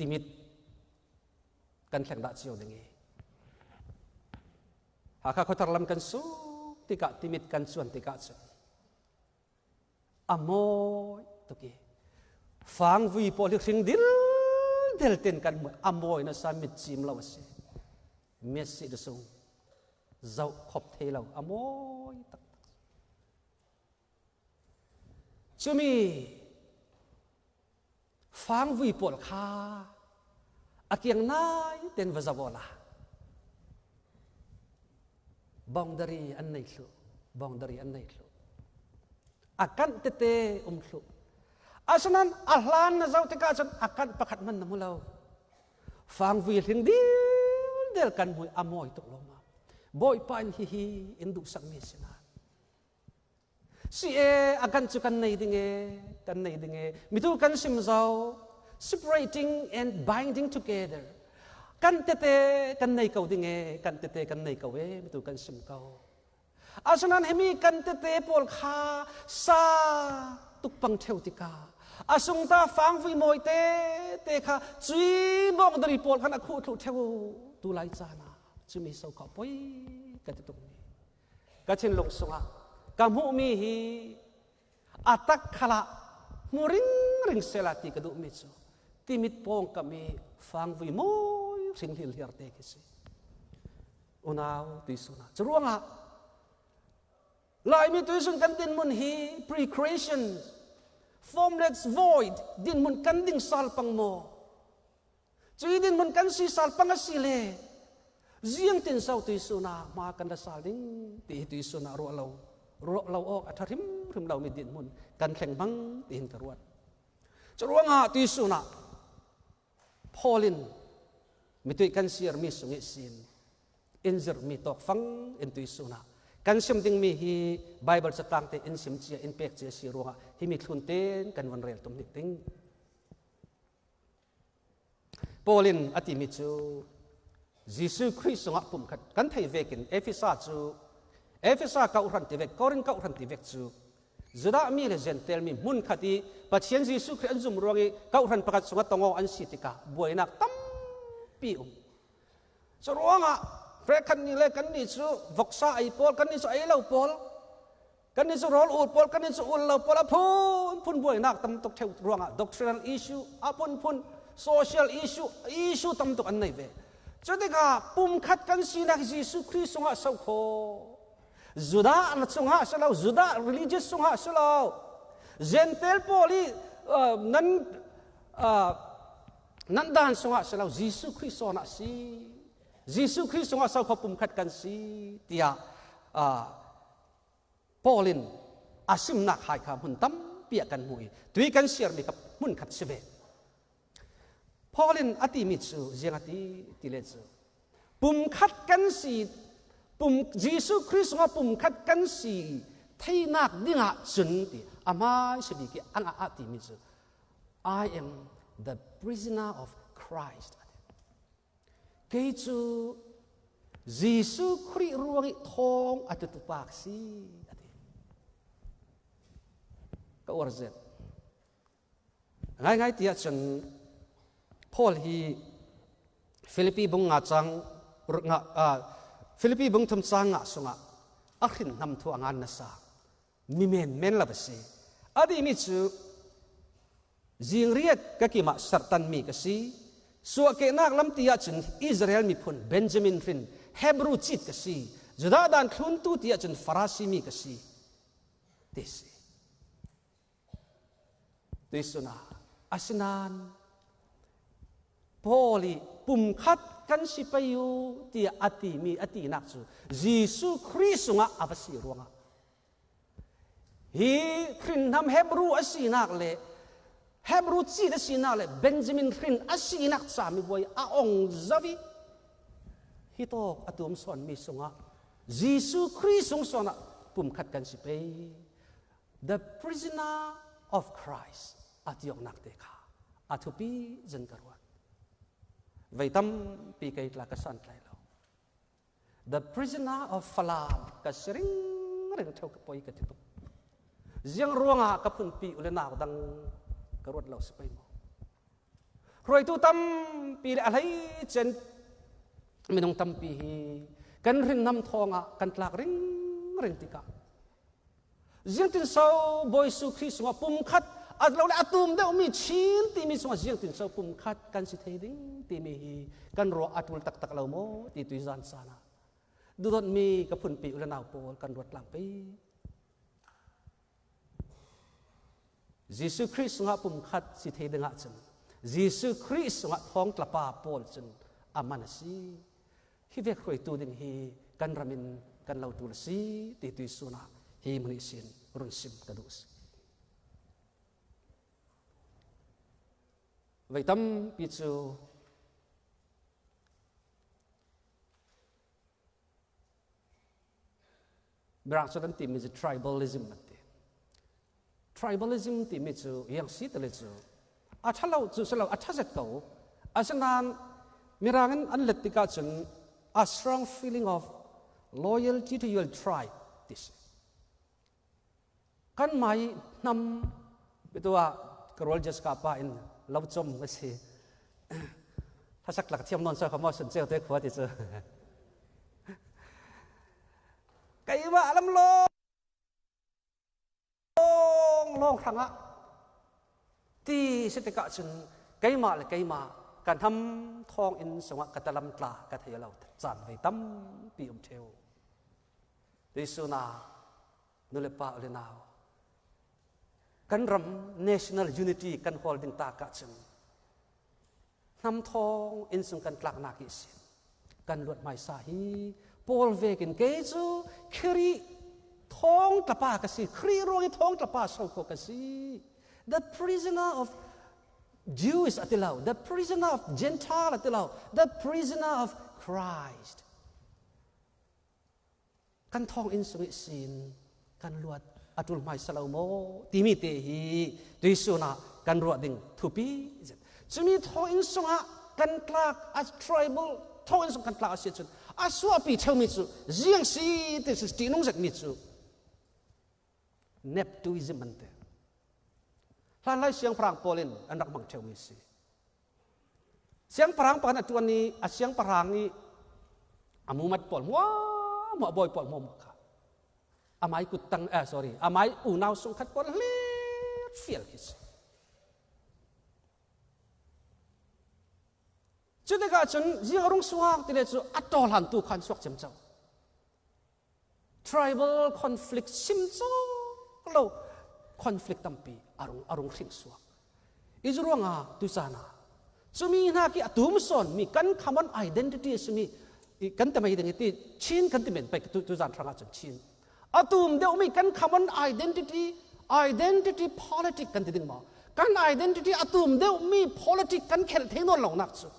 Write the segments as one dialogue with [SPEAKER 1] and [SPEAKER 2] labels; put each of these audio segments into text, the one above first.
[SPEAKER 1] Timit kan thleng dah cio ding i. Hakha khuathar lam kan suk tikah Timit kan cuan tikah cun a mawi tuk i fangvui pawl hi hring dil del ten kan hmu a mawi na sa mit cim lo a si messi de sung zoh khop thei lo a mawi tak tak cumi fangvui pawl kha a kiang nai ten va zawo la boundary an nei thlu boundary an nei thlu a kanh tete um thlu asinain a hlan na zoh tikah cun a kanh pakhat hmanh na hmu lo fangvui hling dil del kan mui a mawi tuk lo ma bawipa in hihi in duhsak mi si na Si e, a kan cu kan nei ding e, kan nei ding e. Mitu kan sim zo, separating and binding together. Kan tete kan nei ko ding e, kan tete kan nei ko e, mitu kan sim ko. Asinain himi kan tete pawl kha sa tukpang theu tika asung ta fangvui mawi te te kha cui bok dari pawl khan a khuh thlu theu tu lai cana cumi so kha poi ka ti tuk mi Ka thinlung sungah ka hmuhmi hi a tak khala hmu ringring sela ti ka duhmi cu timit pawngkam i fangvui mawi hring hlirhliar te khi si. Unau tuisun ah curuangah Laimi tuisun kan dinhmun hi pre-creation formless void dinhmun kan ding sal pang maw Cui dinhmun kan si sal pang a si le ziang tin so tui sun ah hma kan la sal ding ti hi tui sun ah ruah lo ruah lo awk a tha hrim hrim lo mi dinhmun kan thleng bang tiin ka ruat. Cu ruangah tui sun ah Paulin mitui kan siar mi sungi sin in zir mi tawk fang in tui sun ah kan sim ding mi hi Bible catang te in sim cia in pek cia si ruangah hi mi thlun ten kan von rel tum hnik ding. Paul in a timi cu Jesuh Khrih sungah pumkhat kan thei vekin Efesa cu Efesa kauhran ti vek Korin kauhran ti vek cu Judah mi le Jentail mi hmunkhat i Pathian Jesuh Khrih an zum ruang i kauhran pakhat sungah tongawng an si tikah buainak tampi um. Cu ruangah prekhat ni le kan nih cu voksa ei pawl kan nih cu ei lo pawl Kan nih cu rawl ul pawl, kan nih cu ul lo pawl a phunphun buainak tam tuk theu ruangah doctrinal issue a phunphun social issue issue tam tuk an nei ve. Cu tikah pumkhat kan sinak Jesuh Khrih sungah so kho. Judah na chungah si lo, Judah religious sungah si lo. Gentile pawl i nan nan dan sungah si lo, Jesuh Khrih sawn ah si. Jesuh Khrih sungah so kho pumkhat kan si tiah Paul in a simnak hai kha hmun tampi ah kan hmuh i tui kan siarmi kha hmun khat si ve. Paul in a timi cu ziang a ti ti le cu pumkhat kan si pum Jesuh Khrist sungah pumkhat kan si theinak dingah cun ti a hmai si bik i a a timi cu I am the prisoner of Christ. Kei cu Jesuh Khrih ruang i thawng a tutu pa ka si a ti. Ka uar zet. Ngaingai ti ahcun Paul hi Filipi bung nga cang nga Filipi bung thum cang nga sungah a hrin hnam thu a ngan nasa. Mi men men lo a si. A dihmi cu zingriat ka kim ah serhtanmi ka si. Suahkehnak lamti ahcun Israel miphun Benjamin hrin Hebrew cit ka si. Judah dan thluntu ti ahcun Farasi mi ka si. Ti si. Tuisun ah asinain Paul i pumkhat kan si pei u tiah a timi a tinak cu Jesuh Khrih sungah a va si ruangah hi hrinhnam Hebrew a sinak le Hebrew cit a sinak le Benjamin hrin a sinak camibuai a ong zavi hi tawk a tum sawnmi sungah Jesuh Khrih sung sawn ah pumkhat kan si pei the prisoner of Christ a tioknak te kha a thupi zan ka ruat vei tampi kei tla ka san tlai lo the prisoner of Falam ka siring ring theu ka poi ka ti tuk ziang ruangah ka phunpi ule nak dang ka ruat lo si pei mo. Hruaitu tampi le a hleicen minung tampi hi kan hrinnam thawng ah kan tlak ringring tikah ziangtin so Bawi Jesuh Khrih sungah pumkhat a lo le a tum deuhmi Chin timi sungah ziangtin so pumkhat kan si thei ding timi hi kan ruah a tul taktak lo maw ti tui zan caan ah dudawtmi ka phunpi u le nau pawl kan ruat tlangpi. Jesuh Khrih sungah pumkhat si thei ding ahcun Jesuh Khrih sungah thawngtlapa pawl cun aman a si. Hi vek hruaitu ding hi kan ram in kan lo tul a si ti tu sun ah hi muni sin run sim ka duh si. Vei tampi cu Mirang cu kan timi cu tribalism an ti. Tribalism timi cu yang si tale cu a ṭhalo cu si lo a ṭhazet ko. Asinain Mirang in an let tikah cun a strong feeling of loyalty to your tribe ti si. Kan mai hnam bitu ah ka rual Jessica pa in lo chom a si. Thasak lak thiam non sa kha mo sun cheu te khua ti cu. Keimah lam lawng lawng hrangah ti si tikah cun keimah le keimah kan ham thawng in sungah ka talam tla ka thei lo caan vei tampi um theu. Tuisuna nule pa ule nau kan ram national unity kan hawl ding ta ka cun hnam thawng in sung kan tlaknak hi si kan luat hmaisa hi Paul vekin kei cu Khrih thawng tlapa ka si Khrih ruang i thawng tlapa so ko ka si the prisoner of Jews ati lo the prisoner of Gentile ati lo the prisoner of Christ Kan thawnginn sung i sin kan luat a ṭul hmaisa lo maw timi te hi tuisun ah kan ruah ding thupi cumi thawnginn sungah kan tlak a tribal thawnginn sung kan tlak a si cun a suahpi ṭheumi cu ziang si ti si ṭihnung zetmi cu neptuism an ti. Hlanlai siangpahrang pawl in an rak hmang ṭheumi si. Siangpahrang pakhat a ṭuan i a siangpahrang i a mumat pawl hmuahhmuah bawi pawl hmuahhmuah kha amai kuttang eh sorry amai unau sungkhat pawl hlir fial khi si. Cu tikah cun zing a rung suak ti le cu a ṭawhlan tu khan suak cemco. Tribal conflict sim cawk lo conflict tampi arung arung hring suak. I ruangah tucaan ah cumi hna ki atum sawn mi kan common identity simi kan te mai ding ti Chin kan ti men pe tu tu zan hrang ah cun Chin atum deuh mi kan common identity identity politic kan ti ding ma kan identity atum deuh mi politic kan khel thei non lo nak cu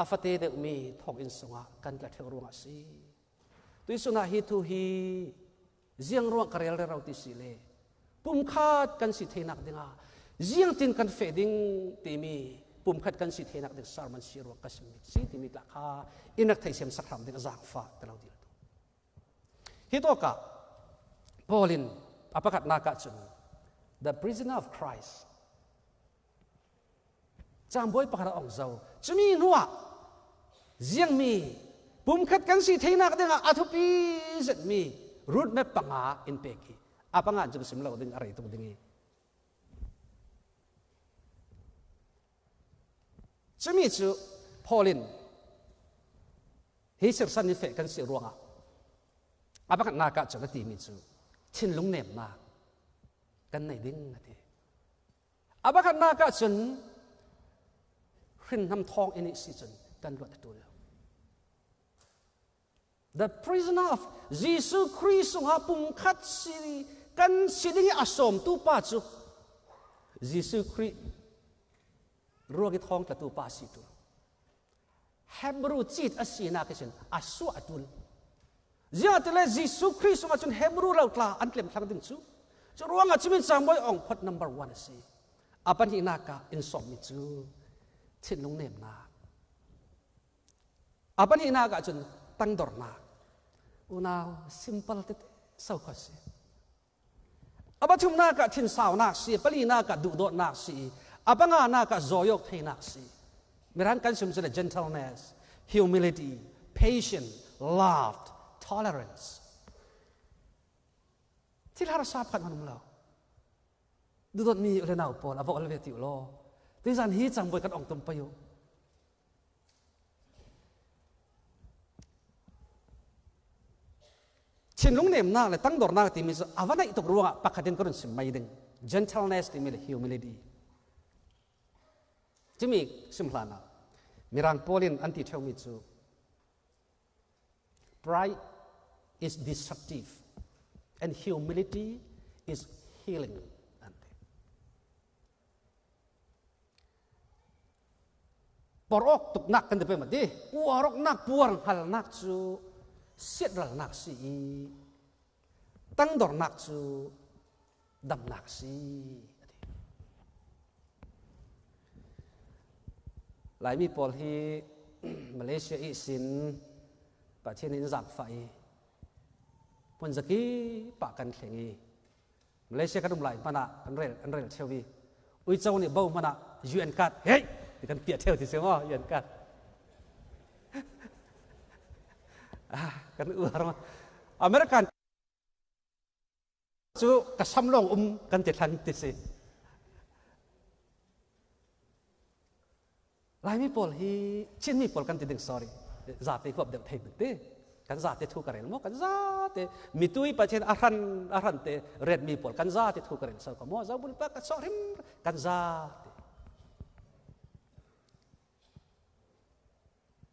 [SPEAKER 1] A fate deuhmi thawnginn sungah kan tla ṭheo ruangah a si. Tuisun ah hi thu hi ziang ruang ka rel rero ti si le pumkhat kan si theinak dingah ziangtin kan feh ding timi pumkhat kan si theinak ding sermon si ruang ka sim si timi tla kha in rak theisiam sakhram ding zaangfa te lo dil tu. Hi tawkah Paul in a pakhatnak ah cun the prisoner of Christ Cangbawi pakhat a ong zo. Cumi hnuah ziangmi pumkhat kan si theinak dingah a thupi zetmi road map panga in pek hi a panga cu sim lo ding a rei tuk ding i cumi cu Paul in hi sirsan ni feh kan si ruangah a pakhatnak ah cun a timi cu thinlung nemnak kan nei ding a ti. A pakhatnak ah cun hrinnam thawng in si cun kan luat a ṭul lo. The prisoner of Jesuh Khrih sungah pumkhat si kan si ding i a sawmtu pa cu Jesuh Khrih ruak i thawng tlatu pa si ṭul. Hebrew cit a sinak hi cun a suah a ṭul. Ziah tile Jesuh Khrih sungah cun Hebrew lo tla an tlem thlang ding cu. Cu ruangah cumin cangbawi ong phot number one a si. A pahnihnak ah in sawmmi cu thinlung nemnak. A pahnihnak ah cun tangdornak. Unau simple tete so kho si. A pathumnak ah thinsaunak si, palinak ah duhdawtnak si. Apanga na ka zoyok theinak si. Mirang kan sim cu gentleness, humility, patience, love, tolerance. Thil harsa phat man um lo. Dudot mi le nau pawl avo al ve ti law. Tizan hi chang boy kan ong tum payu. Thinlung nemnak le tangdornak timi cu a va naih tuk ruangah pakhat in ka run sim mai ding. Gentleness timi le humility. Cimi sim hlan ah Mirang pawl in an ti ṭheumi cu pride is destructive and humility is healing an ti. Porok tuknak kan ti peng ti uaroknak puar hngalnak cu siatralnak si i tangdornak cu damnak si ati. Laimi pawl hi Malaysia i sin Pathian in zaangfah i hmun zaki pa kan thleng i Malaysia kan um lai hmanh ah an rel an rel cheu i uico nih bo hmanh ah UN card hey ti kan piah theu ti si maw UN card ah kan uar ma American cu ka sam lawng um kan ti thlan ti si Laimi pawl hi Chinmi pawl kan ti ding sorry zate huap deuh thei ti kan zate thu ka rel mo kan zate mitui pathian a hran a hran te ret mi pawl kan zate thu ka rel so ko mo zo bul pa ka so rim kan zate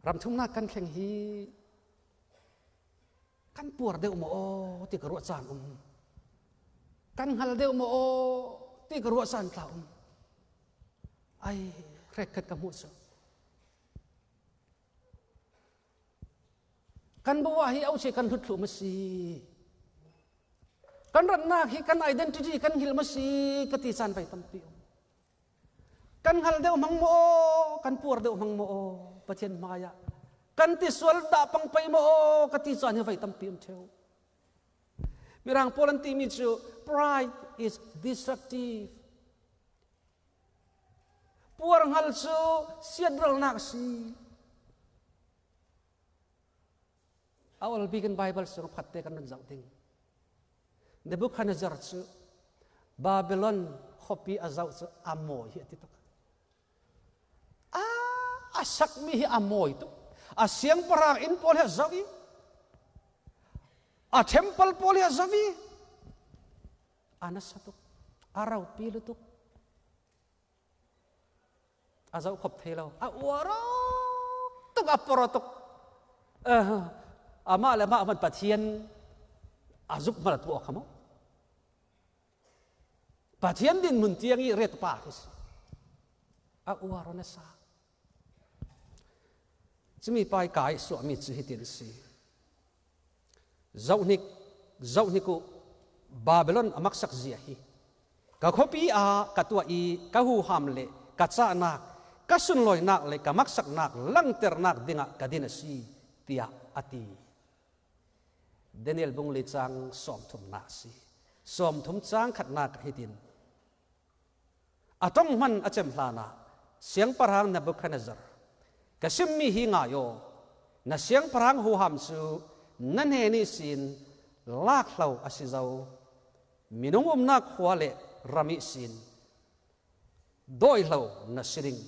[SPEAKER 1] ram thumnak kan thleng hi kan puar deuh maw aw ti ka ruah caan um kan hngal deuh maw aw ti ka ruah caan tla um ai hrek khat ka hmuh cu kan bawa hi au che kan hlut thlu ma si kan ratnak hi kan identity kan hil ma si ka ti caan vai tampi um Kan hngal deuh hmang maw aw, kan puar deuh hmang maw aw, Pathian hmai ah. Kan ti sual dah pang pei maw aw, ka ti caan hi voi tampi um theo. Mirang pawl an timi cu pride is destructive. Puar hngal cu siatralnak a si. A ol bik in Bible sung phat te kan run zoh ding. Nebuchadnezzar cu Babylon khuapi a zoh cu a mawi hi a ti tuk. A a sakmi hi a mawi tuk. A siangpahrang inn pawl hi a zoh i a temple pawl hi a zoh i a nasa tuk. A ropi lu tuk. A zoh khop thei lo. A uar tuk a poro tuk. Amah le mah man Pathian a zuk mal tu kha mo. Pathian din mun tiang i ret pa khi si. A uar na sa. Cumi pai kai suah mi cu hitin si. Zohnik zohnik u Babylon a maksak zia hi ka khuapi ah ka tuah i ka huham le ka cahnak ka sunlawinak le ka maksaknak langhternak dingah ka din a si tiah a ti. Daniel bung le cang 30nak a si. 30 cang khatnak hitin a tong hman a cem hlan ah siangpahrang Nebuchadnezzar ka simmi hi ngai aw na siangpahrang huham cu na hne nih sin lak hlo a si zo minung umnak khua le ram i sin dawi hlo na si ding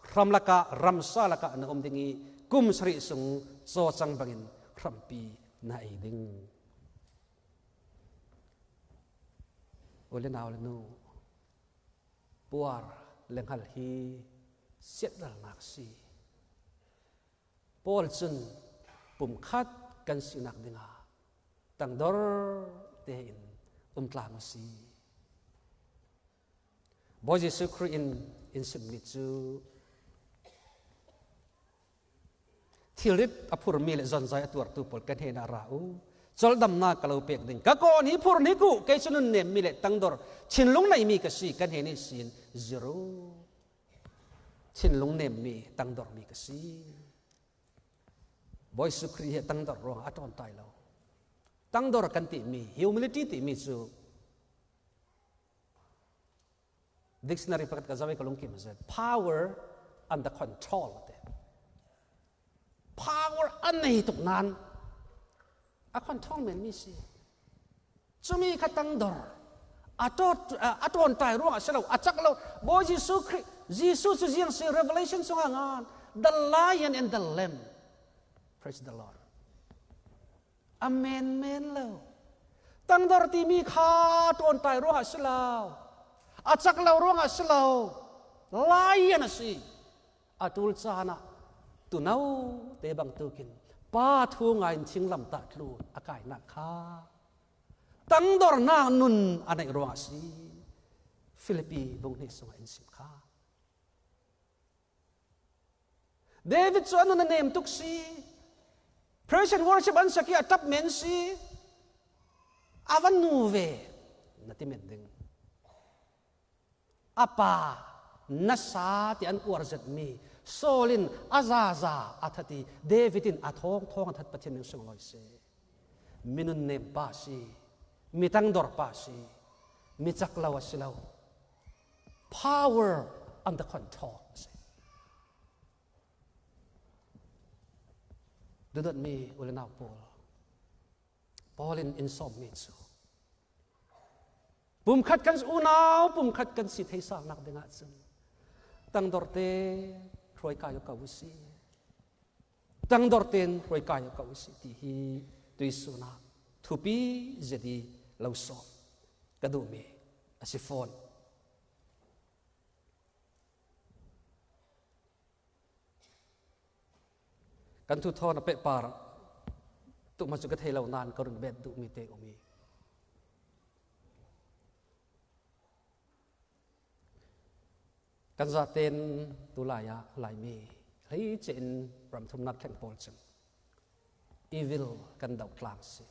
[SPEAKER 1] hram lakah ramsa lakah na um ding i kum sarih sung caw cang bangin hrampi na ei ding U le nau le nu puar le hngal hi siatralnak si. Paul cun pumkhat kan sinak dingah tangdor tein um tlang u si. Bawi Jesuh Khrih in in simmi cu thilrit a phurmi le zonzai a tuartu pawl kan he na ra u coldamnak ka lo pek ding ka kawn hi phur ni ku kei cu nun nemmi le tangdor thinlung neimi ka si kan he ni sin zero thinlung nemmi tangdor mi ka si Bawi Jesuh Khrih hi tangdor ruang a ṭawn tai lo tangdor kan timi humility timi cu. Dictionary pakhat ka zawi ka lungkim a Power under control te. Power a nei tuk nan a control men mi si. Cumi kha tangdor a ṭawn tai ruangah si lo a cak lo Bawi Jesuh Khrih Jesuh cu ziang si Revelation chungah ngan the lion and the lamb praise the Lord a men men lo tangdor timi kha ṭawn tai ruangah si lo a cak lo ruangah si lo lion a si a ṭul caan ah tuno te bangtukin pa thu ngai in thinglam tah tlu a kainak kha tangdornak nun a neih ruangah si Filipi bung hnih sungah in sim kha David cu a nun a nem tuk si praise and worship an sak i a tap men si a van nu ve na ti men ding A pa nasa ti an uar zetmi Saul in a zaza a that i David in a thawngthawng a that Pathian min sunglawi si. Minun nem pa si, mi tangdor pa si, mi cak lo a si lo. Power under control a si. Dudotmi ule nau pawl, Paul in in sawmmi cu Pumkhat kan unau pumkhat kan si thei nak ding ahcun tangdor te hruai kai ko usih. Tangdor tein hruai kai ko usih ti hi tuisun ah thupi zedi lo sawm ka duhmi a si fawn. Kan thu thawn a pehpar tu ma cu ka thei lo nain ka run bet duhmi te um i kan zaten tulai ah Laimi hlei ce in ramthumnak thleng pawl cu evil kan doh tlang si.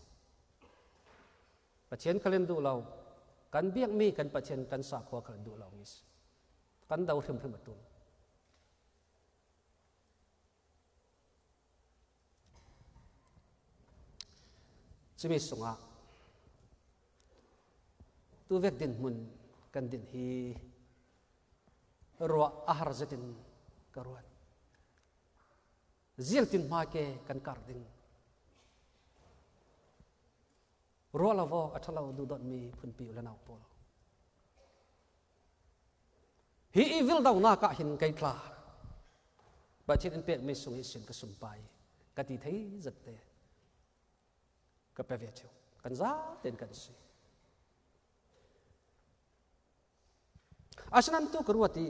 [SPEAKER 1] Pathian khalin duh lo, kan biakmi kan Pathian kan sakhua khalin duh lo mi si. Kan do hrimhrim a tul. Cumi sungah tuvek dinhmun kan din hi ruah a har zetin ka ruat. Ziltin hma ke kan kar ding. Ruah lo awk a ṭhalo duhdawtmi phunpi u le nau pawl. Hi evil donak ah hin kei tla Pathian in pekmi sung hi sin ka sumpai ka ti thei zat te ka pe ve theu kan za ten kan si asinan tu ka ruat i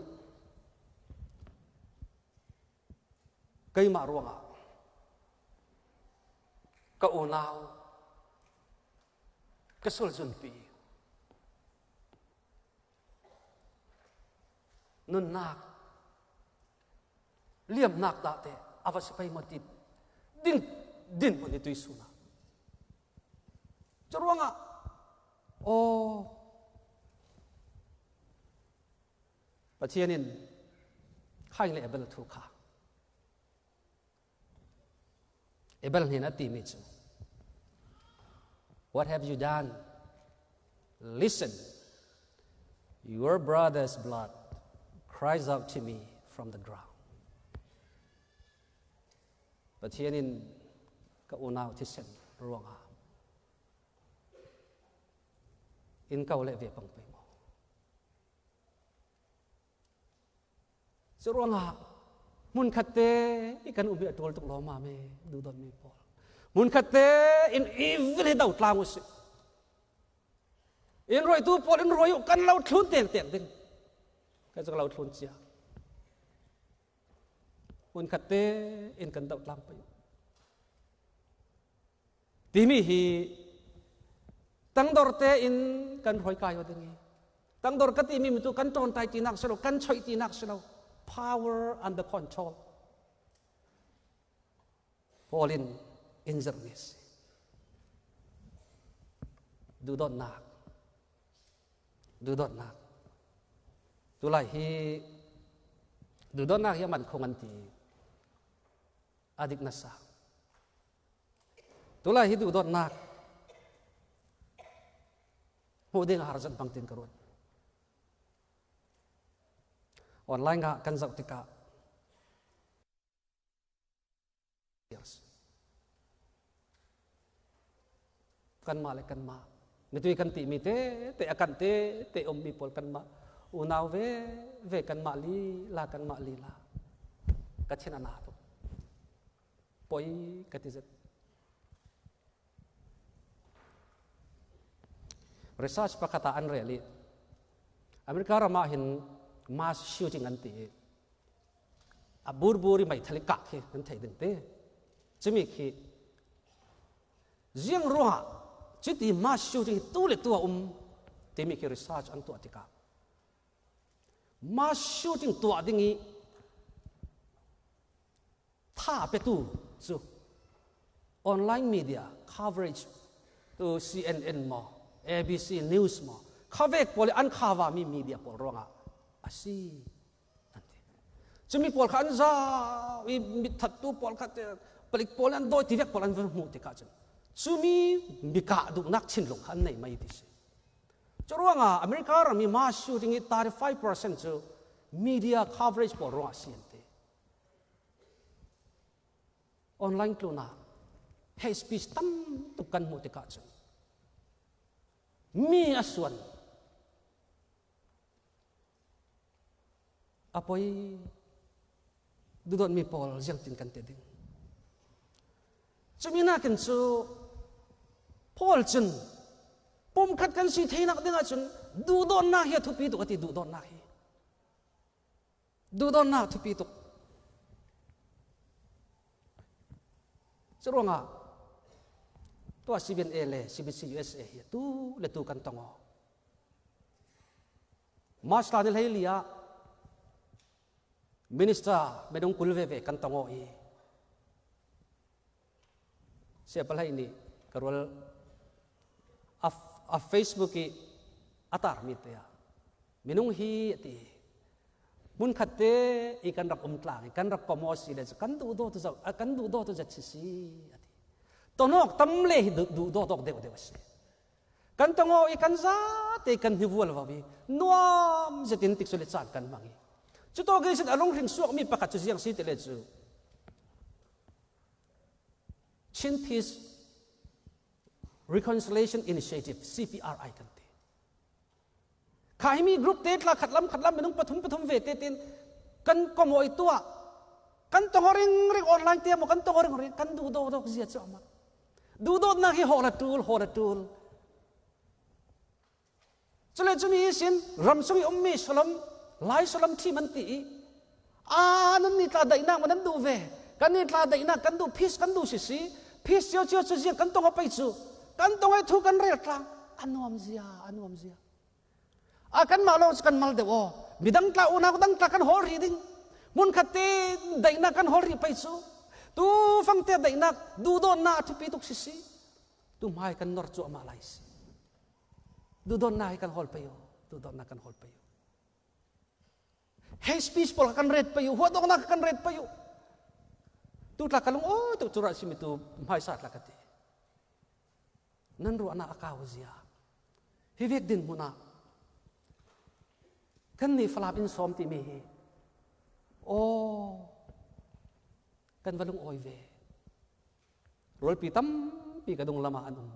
[SPEAKER 1] keimah ruangah ka unau ka sulzunpi Nunnak liamnak dah te a va si pei maw ti ding din hmun i tuisun ah cu ruangah aw Pathian in Kain le Abel thu kha Abel hnen a timi cu What have you done? Listen, your brother's blood cries out to me from the ground. Pathian in ka unau thisen ruangah in ko le ve pang pei maw? Cu ruangah hmunkhat te i kan um hi a ṭawl tuk lawmmam e duhdawtmi pawl. Hmunkhat te in evil hi do tlang usih. In ruaitu pawl in ruai u kan lo thlun teng teng ding. Kai cu ka lo thlun cia. Hmunkhat te in kan do tlang pei. Timi hi tangdor te in kan hruai kai ding i tangdor ka timi mi tu kan ṭawntai tinak si lo kan choih tinak si lo power under control Paul in in zermi a si duhdawtnak duhdawtnak tulai hi duhdawtnak hi a man khung an ti a dik nasa Tulai hi duhdawtnak hmuh ding a har zat bang tin ka ruat. Online ah kan zoh tikah kanmah le kanmah mitui kan ti mi te te a kan te te um mi pawl kanmah unau ve ve kanmah li la kanmah li la ka thin a na tuk poi ka ti zet. Research pakhat ah an rel i America ram ah hin mass shooting an ti i a burbur i meithal i kah khi kan theih ding te. Cumi khi ziang ruangah cuti mass shooting tu le tu a um timi khi research an tuah tikah mass shooting tuah ding i tha petu cu online media coverage tu CNN maw ABC News maw khavek pawl an khava mi media pawl ruangah a si an ti. Cumi pawl kha an zau i mithattu pawl kha palik pawl an dawi ti vek pawl an van hmuh tikah cun cumi mikah duhnak thinlung kha an nei mai ti si. Cu ruangah America ram i mass shooting i 35% cu media coverage pawl ruangah si an ti. Online tlun ah hate speech tam tuk kan hmuh tikah cun mi a suan a poi dudawt mi pawl ziangtin kan te ding. Cumi nakin cu Paul cun pumkhat kan si theinak ding ahcun duhdawtnak hi a thupi tuk a ti. Duhdawtnak hi, duhdawtnak thupi tuk. Cu ruangah tuah CBNA le CBC USA hi tu le tu kan tong. March thla ni 14 ah minister minung 20 veve kan tong i Siapalhei nih ka rual a Facebook i a tarmi te ah minung hi a ti hmunkhat te i kan rak um tlang i kan rak komo si le kan duh do tu kan duh do tu zat si si a ti. Tonok tam le hi duh do dok deuh deuh a si. Kan tongo i kan zate kan hnivual vo i nuam zetin tik sule caan kan hmang i cu to ke sin a lunghring suak mi pakhat cu ziang si te le cu Chin Peace Reconciliation Initiative CPRI kan ti. Kha hi mi group te tla khat lam khat lam minung pathum pathum ve te tin kan komoi tua kan tong ring ring online te mo kan tong ring ring kan du do dok zia chu amak du dot nak hi ho la tul ho la tul. Cule cumi sin ram sung i ummi salam lai salam thi man ti i a nan ni tla daihnak ma nan duh ve kan ni tla daihnak kan duh peace kan duh si si peace cio cio cu zia kan tong pai cu kan tong ai thu kan rel tlang a nuam zia a nuam zia a kan mah lawng kan mal deuh aw midang tla unau dang tla kan hol ri ding mun khat te daihnak kan hol ri pai cu tu fang te daihnak du don na thupi tuk si si tu hmai kan nor cu ama lai si Duhdawtnak hi kan hawl pei u. Duhdawtnak kan hawl pei u. Hate speech pawl kan ret pei u. Huatawknak kan ret pei u. Tu tla ka lung oi tu cura simi tu hmaisa tla ka ti. Nan ruahnak a kau zia. Hi vek din hmun ah kan nih Falam in sawm timi hi aw kan va lung awi ve. Rawlpi tampi ka dung lam ah an um.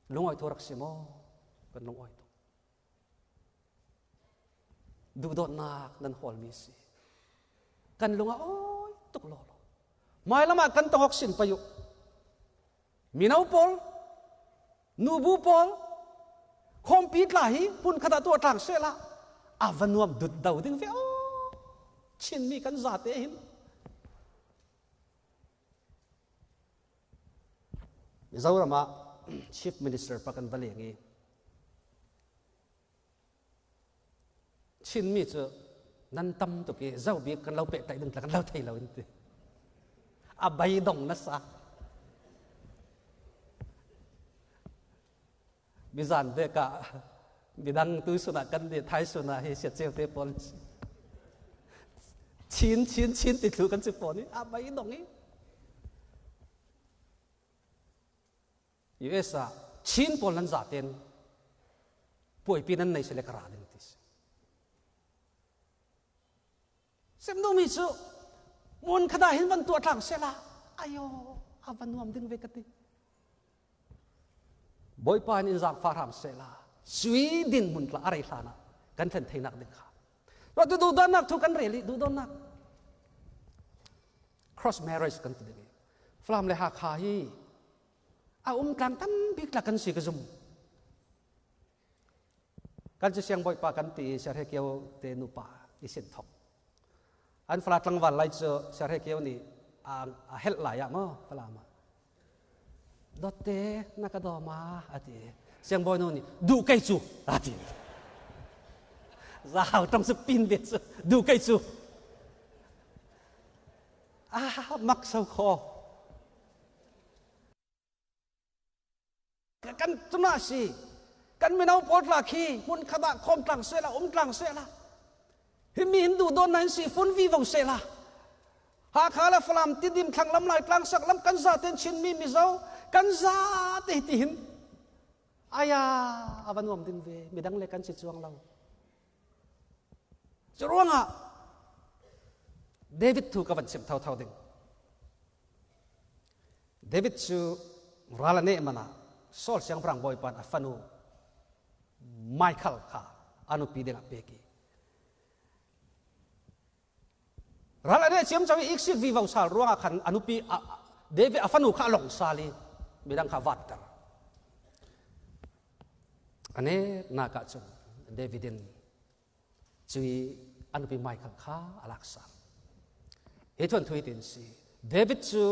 [SPEAKER 1] Lungawi thu rak si maw? Kan lungawi tuk. Duhdawtnak nan hawlmi si. Kan lung a awi tuk law law. Hmailam ah kan tongok sin payu. Mino pawl, nubu pawl, khawmpi tla hi hmun khat ah tuah tlang sehla a va nuam dut do ding ve o. Chinmi kan zate hin Mizoram ah Chief Minister pa kan va leng i Chinmi cu nan tam tuk i zo bik kan lo pehtlaih ding tla kan lo thei lo in ti. A beidong nasa. Mizan ve ka midang tu sunah kan di thai sunah hi sia ceu te pawl chin chin chin ti thlu kan si pawn i a bai dong i US ah Chin pawl nan za ten puaipi nan nei sile ka ra ding ti si. Sem duhmi cu mun khata hin van tuah tlang sela ayo a va nuam ding ve ka ti. Bawipa in in zaangfah hram sehla sui din hmun tla a rei hlan ah kan thlen theinak ding kha. Ro tu duhdawtnak thu kan rel i duhdawtnak cross marriage kan ti ding i Falam le Hakha hi a um tlang tambik tla kan si ka zum. Kan cu siang bawipa kan ti i Siarhe Kio te nupa i sin thok. An fala tlangval lai cu Siarhe Kio nih a helh lai ah maw Falam ah Dawtte na ka daw ma a ti. Siangbawinu nih duh kei cu a ti. Zau tong su pin ve cu duh kei cu. Ah mak so kho. Kan tuna si kan mino pawl tla khi hmun khat ah khom tlang seh la um tlang seh la hi mi hin duh dawn na hin si fun vi vo seh la Hakha le Falam Tidim thlanglam lai tlang sak lam kan za ten Chinmi Mizo kan za te ti hin aya ava nuam ding ve midang le kan si chuang lo cu ruangah David thu ka van chim tho tho ding David cu ral a neh mana Saul siangpahrang bawipa a fanu Michael kha a nupi dingah pek i Ral a neh ciam cang i iksik vivo sal ruangah khan a nupi David a fanu kha a long sal i midang kha vatter. A nek nak ah cun David in cui a nupi Michael kha a lak sal. Hi thuan thui tin si. David cu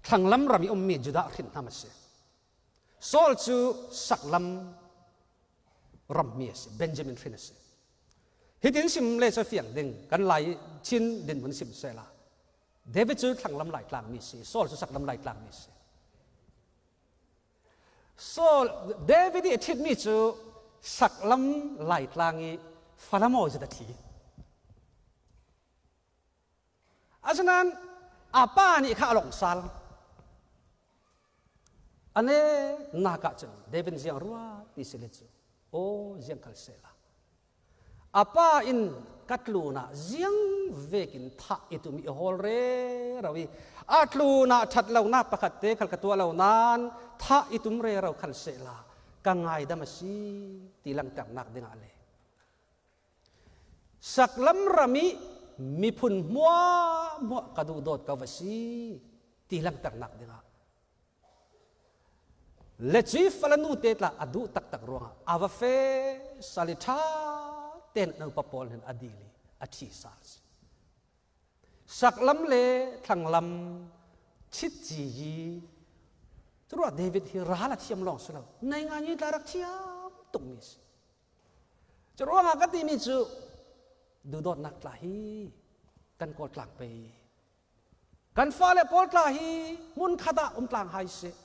[SPEAKER 1] thlanglam ram i ummi Judah hrin hnam a si. Saul cu saklam rammi a si, Benjamin hrin a si. Hitin sim le cu fiang ding kan lai Chin dinhmun sim sehla. David cu thlanglam lai tlangmi si, Saul cu saklam lai tlangmi si. Saul David i a ṭhitmi cu saklam lai tlang i Falamo zet a thi. Asinain a pa nih kha a long sal. Ane nak ah cun David ziang rua ti si le cu aw ziang kal sehla. A pa in ka tlun ah ziang vekin thah i tum i hawl re ro i a tlun ah ṭhat lonak pakhat te khal ka tuah lo nain thah i tum re ro khal sehla ka ngaidam a si ti langhternak dingah le Saklam ram i miphun hmuahhmuah ka duhdawt ko va si ti langhternak dingah le ci falanu te tla a duh taktak ruangah a va fe sali ṭha tein an upa pawl hin a dil i a ṭhi sal si. Saklam le thlanglam chit ci hi curuah David hi ral a thiam lawng si lo nei ngai ni tla rak thiam tukmi si. Curuangah ka timi cu duhdawtnak tla hi kan kawl tlang pei. Kan fale pawl tla hi hmun khat ah um tlang hai seh.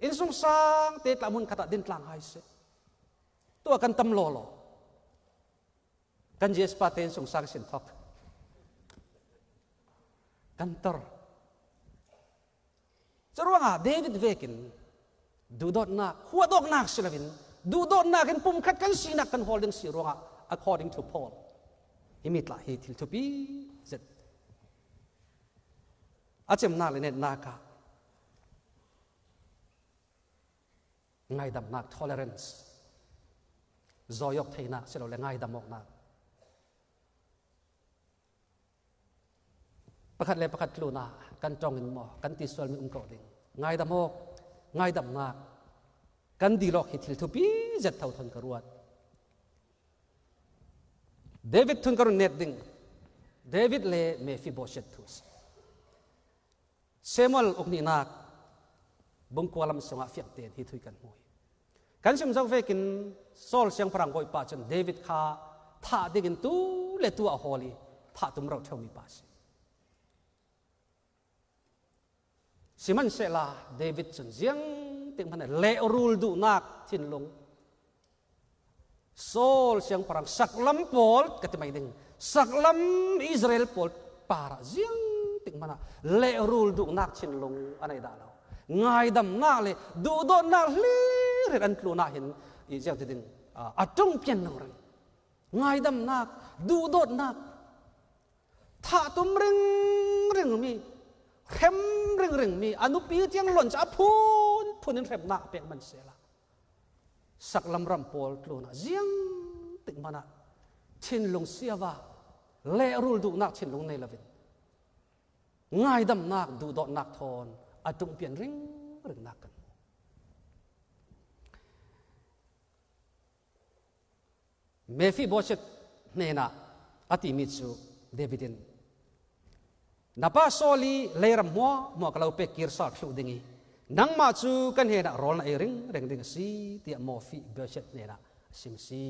[SPEAKER 1] Innsung sang te tla hmun khat ah din tlang hai seh. Tua kan tam law law. Kan Jesus pa te insung sang sin thok. Kan tor. Curuangah David vekin duhdawtnak huadawknak si loin duhdawtnak in pumkhat kan sinak kan hawl ding si ruangah according to Paul himi tlah hi thil thupi zet a cemnak le netnak ah ngaidamnak tolerance zawiok theinak silole ngaidam awknak Pakhat le pakhat tlun ah kan tong in maw kan ti sualmi um ko ding. Ngaidam awk, ngaidamnak kan dilawk hi thil thupi zet tho thon ka ruat. David thun ka run net ding. David le Mephibosheth thu si. Samuel uknihnak bungkualam sungah fiang tein hi thui kan hmui. Kan sim zau vekin Saul siangpahrang bawipa cun David kha thah dingin tu le tu a hawl i thah tum ro ṭheumi pa a si. Sihmanhsehlaw David cun ziang tik hmanh lehrul duhnak thinlung Saul siangpahrang saklam pawl ka ti mai ding saklam Israel pawl para ziang tik hmanh ah lehrul duhnak thinlung a nei dah lo ngaidamnak le duhdawtnak hlir in an tlun ah hin i ziang ti ding. A tung pian lo ring. Ngaidamnak, duhdawtnak, thah tum ring ring mi, hrem ring ring mi, a nupi tiang lon cu a phun phun in hremnak pek man se la. Saklam ram pawl tlun ah ziang tik man ah thinlung siava lehrul duhnak thinlung nei lovin ngaidamnak duhdawtnak thawn a ṭungpian ring ringnak kan hmu. Mephibosheth hnenah a timi cu David in na pa Saul i leiram hmua hmua ka lo pek kir sal thlu ding i nangmah cu kan hnenah rawl na ei ring ring ding a si tiah Mephibosheth hnenah a sim si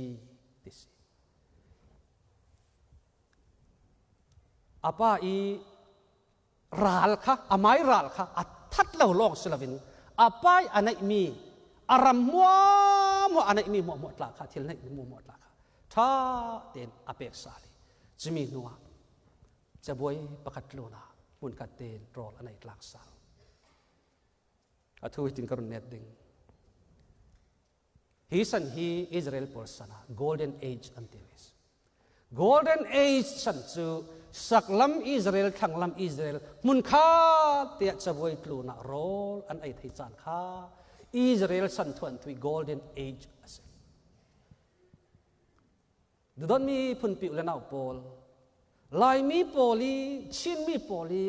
[SPEAKER 1] ti si. A pa i ral kha amai ral kha a that lo lawng si loin a pa i a neihmi a ram muamuah a neihmi muamuah tla kha thil neihmi muamuah tla kha ṭha tein a pek sal i cumi hnuah cabuai pakhat tlun ah hmunkhat tein rawl an ei tlak sal. A thu hi tin ka run net ding. Hi san hi Israel pawl san ah Golden Age an ti mi Golden Age san cu saklam Israel thlanglam Israel hmunkhat tiah cabuai tlun ah rawl an ei thei caan kha Israel san thuan thui Golden Age a si. Dudonmi phunpi u le nau pawl, Laimi pawl i Chinmi pawl i.